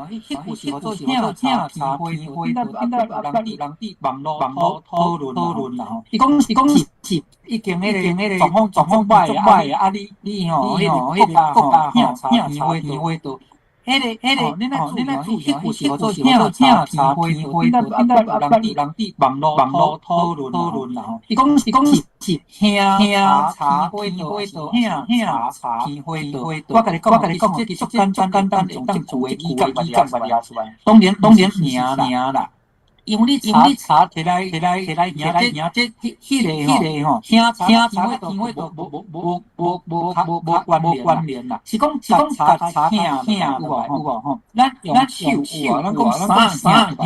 彼句是號做疼茶天花道，應該應該有人佇人佇網路網路討論討論啦吼。伊講伊講是是已經彼個彼個狀況狀況歹歹啊！你你吼彼個國家國家吼疼茶天花道。彼個彼個，恁愛恁愛注意，彼句是號做疼茶天花道，應該應該有人佇人佇網路網路討論討論啦吼。伊講伊講是是疼茶天花道，疼疼茶天花道。我共你講，我共你講，這足簡單簡單，會當從這句話語感掠出來。當然當然疼啦。因為你因為你茶提來提來提來提來這彼彼個彼個吼，疼茶天花道無無無無無無無關無關聯啦。是講是講茶疼疼有無有無吼？咱用手有啊，咱講三三疼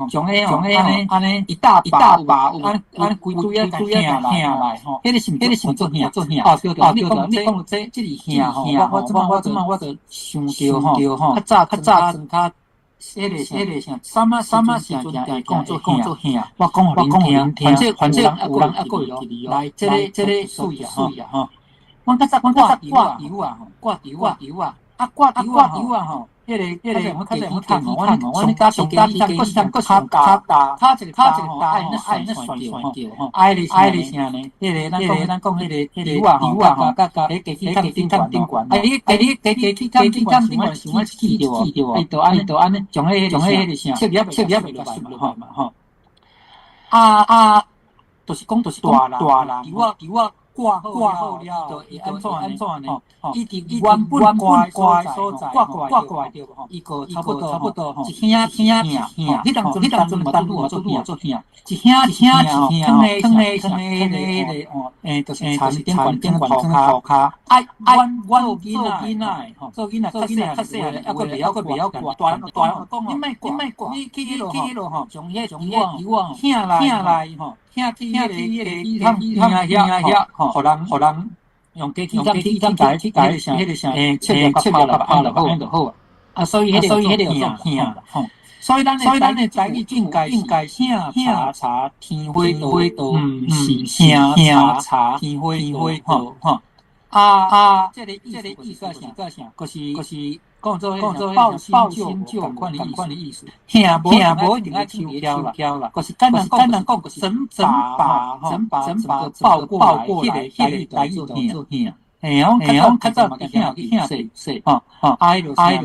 將彼將彼按呢一大一大把，按按規堆啊疼來吼。彼個是彼個是做疼做疼。哦對對，你講你講這這是疼吼。我我這擺我這擺我就想著吼，較早較早較。彼個彼個啥，啥物啥物時陣會講做講做疼，我講予恁聽，反正反正有人猶閣會記來，這個這個媠啊媠啊吼。阮較早掛油啊吼，掛油掛油啊，啊掛油掛油啊吼。彼個彼個，較濟阮較濟阮上搭上搭閣是閣是較大，較一個較一個大吼，愛那旋旋吼，愛咧愛咧啥呢？彼個咱講咱講彼個彼個油啊吼，佮佮佮彼加起崁頂懸頂懸，啊你啊你加加起崁頂懸想想記著無？記著無？伊就按呢就按呢，將彼個將彼個啥，切葉切葉落來嘛吼吼。啊啊，就是講就是大人大人，油仔油仔。掛掛好了，就會按怎按怎呢？伊佇原本掛的所在，掛掛掛掛著吼，伊個差不多差不多吼，一兄一兄一兄，彼當陣彼當陣嘛拄好做疼做疼，一兄一兄一兄，囥咧囥咧囥咧彼個吼，就是田頂懸頂懸塗跤，啊，阮阮做囡仔吼，做囡仔較細較細漢，猶閣袂曉閣袂曉掛，大人大人講吼，你莫掛，你莫掛，你去彼落去彼落吼，將彼將彼油仔疼來疼來吼。疼去彼個彼個坑坑遐遐吼，予人予人用機器用機器共去共彼個啥彼個啥，切葉切葉拍就好就好啊。啊，所以彼個所以彼個叫做疼吼。所以咱所以咱的台語應該應該疼茶茶天花道，毋是疼茶天花道吼。啊啊，這個這個意思是啥？就是就是講做講做報新舊仝款的意思。疼疼無一定愛手挑啦，就是簡單簡單講，就是整整把整把整個抱過來，彼個台語就做疼。嘿，阮較早較早疼疼說說，吼吼，愛就啥呢？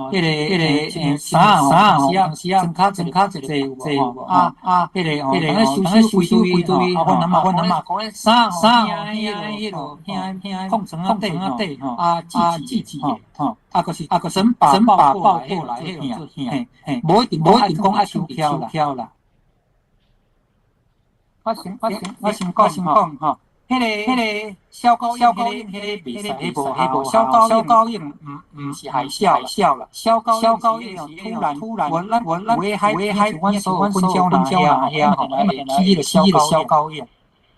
彼個彼個衫衫吼，有時啊穿較穿較一個濟有無？啊啊，彼個彼個收收規堆規堆，阮阿嬤阮阿嬤講衫衫吼，彼個彼個空床仔底吼，啊啊折折的吼，啊，閣是啊，閣整把整把抱過來，彼個做疼，嘿，無一定無一定講愛手挑啦。我先我先我先講先講吼。彼個彼個蕭高蕭高應彼個袂使，彼無彼無蕭高蕭高應毋毋是海嘯海嘯啦，蕭高蕭高應是突然突然，我咱我咱有海有海，阮所有粉蕉粉蕉若遐吼，起彼個蕭高應。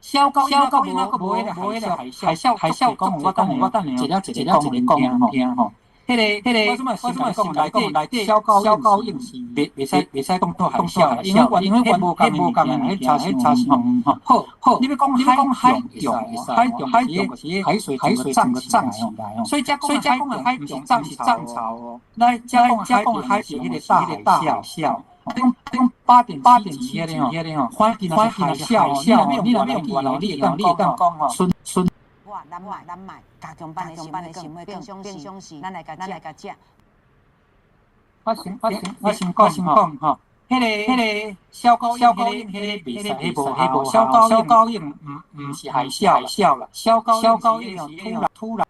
蕭高蕭高應閣無彼個無彼個海嘯海嘯，講我等下我等下一個一個一個講聽吼。彼個彼個，我這擺先講內底內底蕭高蕭高應是袂袂使袂使當做海嘯，因為因為彼無仝無仝的，彼差彼差傷吼。好，好，你欲講你欲講海漲，海漲海漲就是海水海水整個漲起來哦。所以遮所以遮講的海漲毋是漲潮哦，咱遮講遮講海是彼個大海嘯。你講8.7級彼個吼，反正海嘯海嘯，你若欲用外來，你會當你會當講吼，孫孫。我咱買咱買加強版的新聞平常時，咱來共咱來共食。我先我先我先講先講吼，彼個彼個蕭高蕭高應彼個袂使，彼無彼無蕭高蕭高應毋毋是海嘯海嘯啦，蕭高蕭高應是突然突然。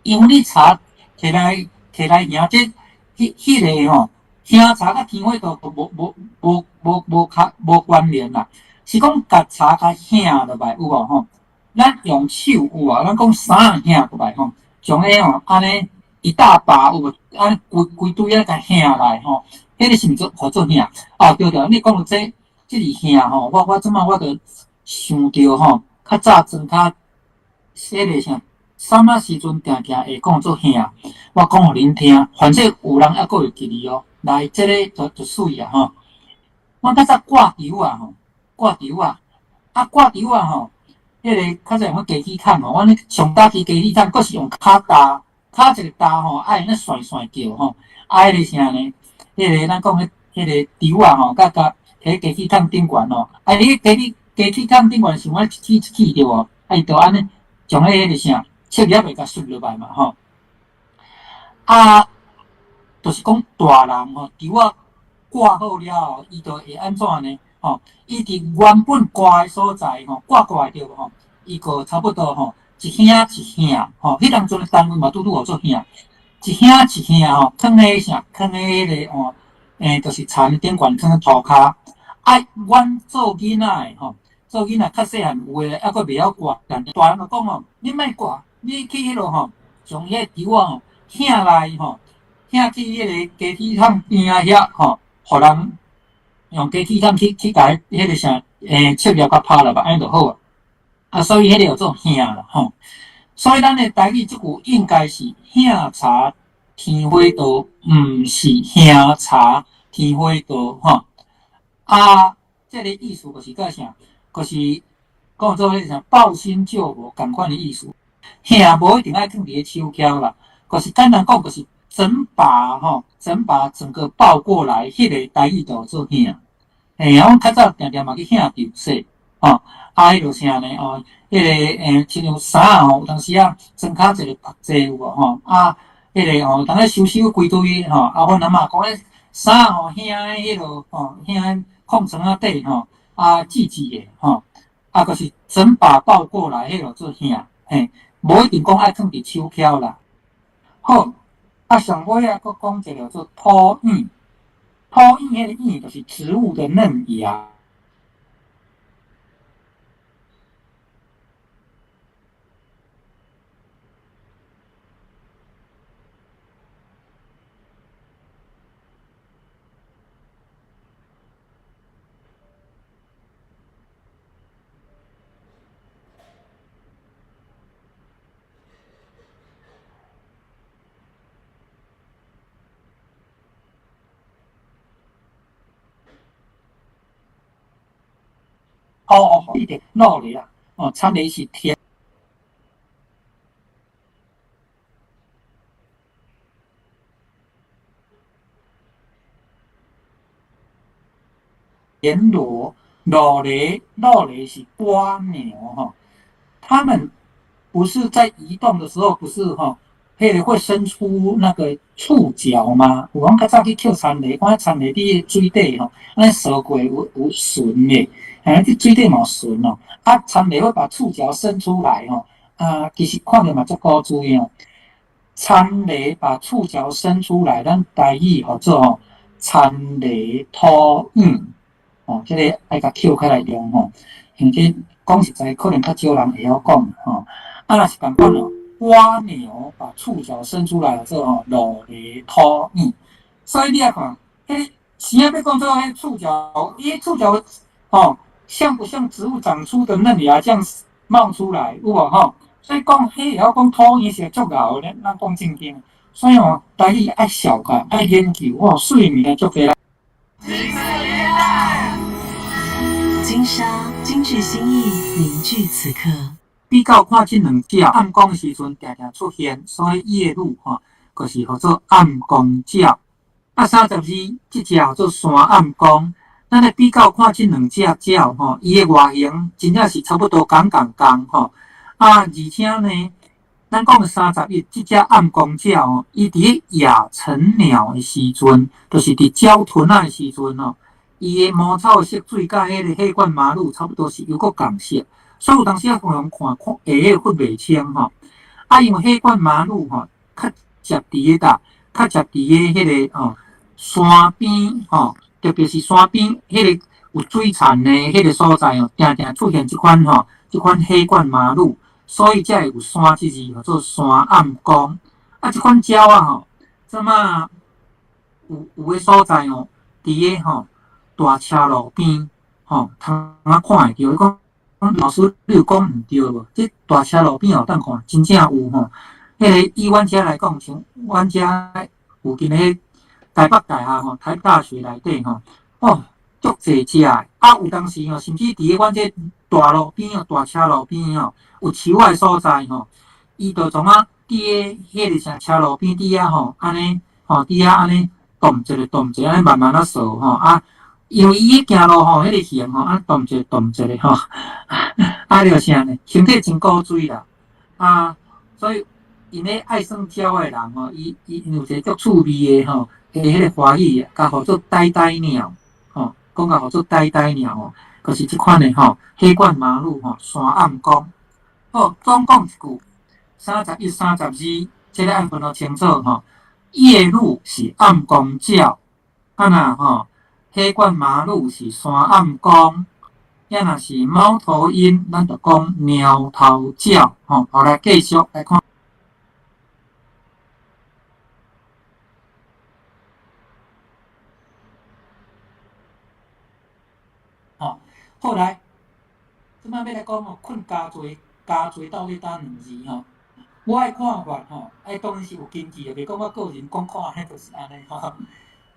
因為你柴提來提來行，這彼彼个吼，瓦柴佮天火灶無無無無無較無關聯啦，是講共柴共瓦落來有無吼？咱用手有無？咱講衫瓦落來吼，將彼吼按呢一大把有無？按呢規規堆仔共瓦來吼，彼个是毋做號做瓦？哦，對對，你講著這這字瓦吼，我我這擺我就想著吼，較早陣較彼个啥，啥物時陣定定會講做瓦，我講予恁聽，反正有人猶閣會記得哦。來，這个就就媠啊吼！阮較早掛柱仔吼，掛柱仔，啊掛柱仔吼，彼个較早用彼機器桶吼，阮咧上早期機器桶，閣是用敲焦，敲一個焦吼，愛按呢旋旋叫吼，啊彼个啥呢？彼个咱講彼彼个柱仔吼，佮佮佇機器桶頂懸吼，啊你機器機器桶頂懸是按呢一支一支對無？啊伊就按呢將彼个啥，切葉會共摔落來嘛吼，啊。就是講大人吼，柱仔掛好了後，伊就會按怎呢？吼，伊佇原本掛的所在吼，掛過來對無吼？伊個差不多吼，一瓦一瓦吼，彼當陣的單位嘛拄拄號做瓦，一瓦一瓦吼，囥佇啥？囥佇彼個吼，就是田頂懸囥佇塗跤。啊，阮做囡仔的吼，做囡仔較細漢，有的猶閣袂曉掛，但大人就講吼，你莫掛，你去彼落吼，將彼個柱仔吼，瓦來吼。瓦去彼个雞腿桶邊仔遐吼，予人用雞腿桶去去共彼個啥，切葉共拍落來，按呢就好啊。啊，所以彼個叫做瓦啦吼。所以咱的台語這句應該是瓦柴天火灶，毋是瓦柴天火灶吼。啊，這个意思就是講啥？就是講做彼個啥抱薪救火仝款的意思。瓦無一定愛囥佇咧手徛啦，就是簡單講就是。整把吼，整把整個抱過來，彼個台語就做瓦。嘿，啊，阮較早定定嘛去瓦柱說，吼，啊，彼就啥呢？哦，彼个親像衫吼，有當時啊，裝較一個縛濟有無吼？啊，彼个吼，當咧收收規堆吼，啊，阮阿嬤講彼衫吼，瓦佇彼落吼，瓦佇炕床仔底吼，啊，折折的吼，啊，就是整把抱過來，彼就做瓦，嘿，無一定講愛囥佇手徛啦。好。啊，上尾啊，閣講一个叫做土莖，土莖彼個莖就是植物的嫩芽。哦哦，一點落嚟啦，哦，田螺是田田螺，螺螺螺螺是蝸牛吼，他們不是在移動的時候，不是吼，彼个會伸出那個觸角嗎？有阮較早去抾田螺，看田螺佇水底吼，按呢掃過有有巡的，嘿，佇水底嘛有巡哦。啊，田螺會把觸角伸出來吼，啊，其實看著嘛足古錐哦。田螺把觸角伸出來，咱台語號做吼田螺吐蛹，哦，這个愛共抾起來用吼，因為這講實在，可能較少人會曉講吼。啊，若是仝款哦，蝸牛把觸角伸出來做吼螺螺吐蛹，所以你來看，彼生欲講做彼觸角，伊觸角吼，像不像植物長出的嫩芽這樣冒出來，有無吼？所以講，彼會曉講吐蛹是足𠢕的，咱講正經。所以吼，台語愛紹較，愛研究，哦，媠物件足濟啦。金沙精緻心意，凝聚此刻。比較看這兩隻暗光的時陣，定定出現，所以夜鷺吼，就是號做暗光鳥。啊，32，這隻號做山暗光。咱來比較看這兩隻鳥吼，伊的外形真正是差不多仝仝仝吼。啊，而且呢，咱講的31，這隻暗光鳥吼，伊佇咧亞成鳥的時陣，就是佇鳥鵲仔的時陣吼，伊的毛草色水佮彼個黑冠麻鷺差不多是猶閣仝色，所以有當時仔互人看看下個分袂清吼。啊，因為黑冠麻鷺吼，較捷佇个佗，較捷佇个彼個吼山邊吼，特別是山邊彼個有水田的彼個所在吼，定定出現這款吼，這款黑冠麻鷺，所以才會有山這字，號做山暗公。啊，這款鳥仔吼，這馬有的所在吼，佇个吼大車路邊吼，通仔看會著。伊講老師，你有講毋對無？這大車路邊哦，當看真正有吼。彼個以阮遮來講，像阮遮附近的台北大學吼，台北大學內底吼，哦，足濟隻的。啊，有當時吼，甚至佇个阮這大路邊哦，大車路邊吼，有樹仔的所在吼，伊就創啊佇个彼個啥車路邊佇遐吼，按呢吼，佇遐按呢動一下動一下，按呢慢慢仔踅吼啊。因為伊咧行路吼，彼個形吼，按動一下動一下吼，啊著啥呢？身體真古錐啦，啊，所以𪜶咧愛耍鳥仔的人吼，伊伊有一個足趣味的吼，的彼個華語，共號做呆呆鳥，吼，講共號做呆呆鳥吼，就是這款的吼，黑冠麻鷺吼，山暗公。好，總講一句，31、32，這個愛分予清楚吼。夜鷺是暗公鳥，啊若吼，黑冠麻鷺是山暗公，抑若是貓頭鷹，咱就講貓頭鳥吼。好，來繼續來看。吼，好來，這擺欲來講吼，睏加濟，加濟到底佗兩字吼。我的看法吼，哎，當然是有根據的，袂講我個人講看按呢就是按呢吼。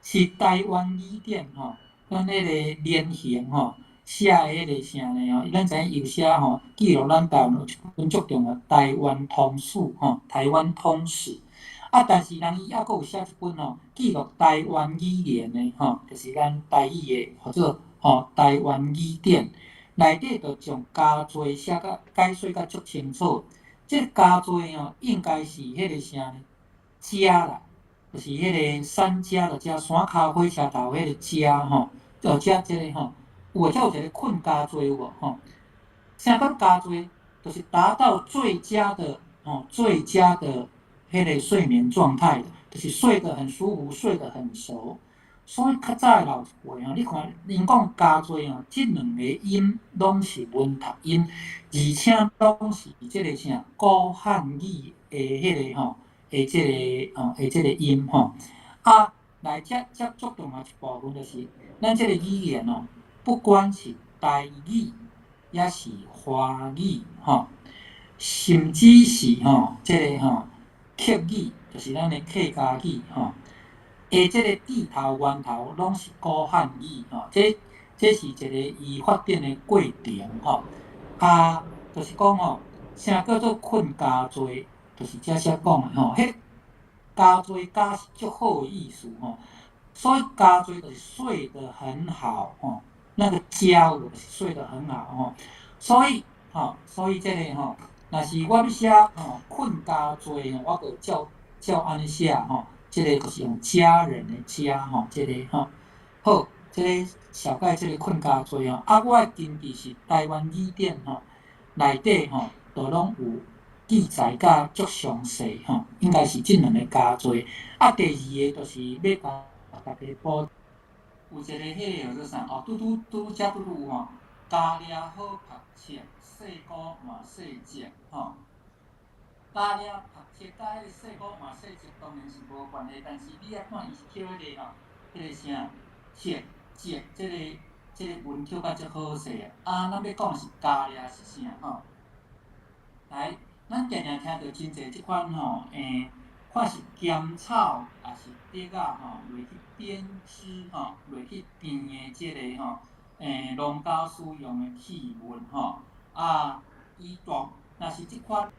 是台灣語典吼，咱彼個連行吼寫的彼個啥呢吼？咱知影有寫吼，記錄咱台灣有一本足重要台灣通史吼，台灣通史。啊，但是人伊猶閣有寫一本吼，記錄台灣語言的吼，就是咱台語的，號做吼台灣語典。內底就將加濟寫甲解說甲足清楚。這個加濟吼，應該是彼個啥呢？遮啦。就是彼個三家的遮山跤火車頭彼個遮吼，就遮這個吼，有才有一個睏加濟有無吼？啥叫加濟？就是達到最佳的吼，最佳的彼個睡眠狀態，就是睡得很舒服，睡得很熟。所以較早的老一輩吼，你看𪜶講加濟吼，這兩個音攏是文讀音，而且攏是這個啥古漢語的彼個吼。的這個吼，的這個音吼，啊，來這這足重要一部分就是，咱這個語言哦，不管是台語，抑是華語吼，甚至是吼，這個吼客語，就是咱的客家語吼，的這個字頭源頭攏是古漢語吼，這這是一個伊發展的過程吼，啊，就是講吼，啥叫做睏加濟？就是遮寫講的吼，彼加濟加是足好的意思吼，所以加濟就是睡得很好吼，那個加就是睡得很好吼，所以吼，所以這個吼，若是我欲寫吼睏加濟吼，我就照照按呢寫吼，這個就是用家人的家吼，這個吼，好，這個紹介這個睏加濟吼，啊，我的根據是台灣語典吼內底吼，都攏有。記載甲足詳細吼，應該是這兩個加濟。啊，第二个就是欲共大家補，有一個彼個叫做啥？哦，拄拄拄遮拄拄有吼，加掠好曝赤，細姑嘛細隻吼。加掠曝赤佮彼個細姑嘛細隻當然是無關係，但是你愛看伊是抾彼個吼，彼個啥赤隻，這個這個文抾甲足好勢啊。咱欲講是加掠是啥吼？來。咱定定聽著真濟這款吼，看是甘草，抑是竹仔吼，落去編織吼，落去編的這個吼，農家使用的器物吼，啊，伊大，若是這款。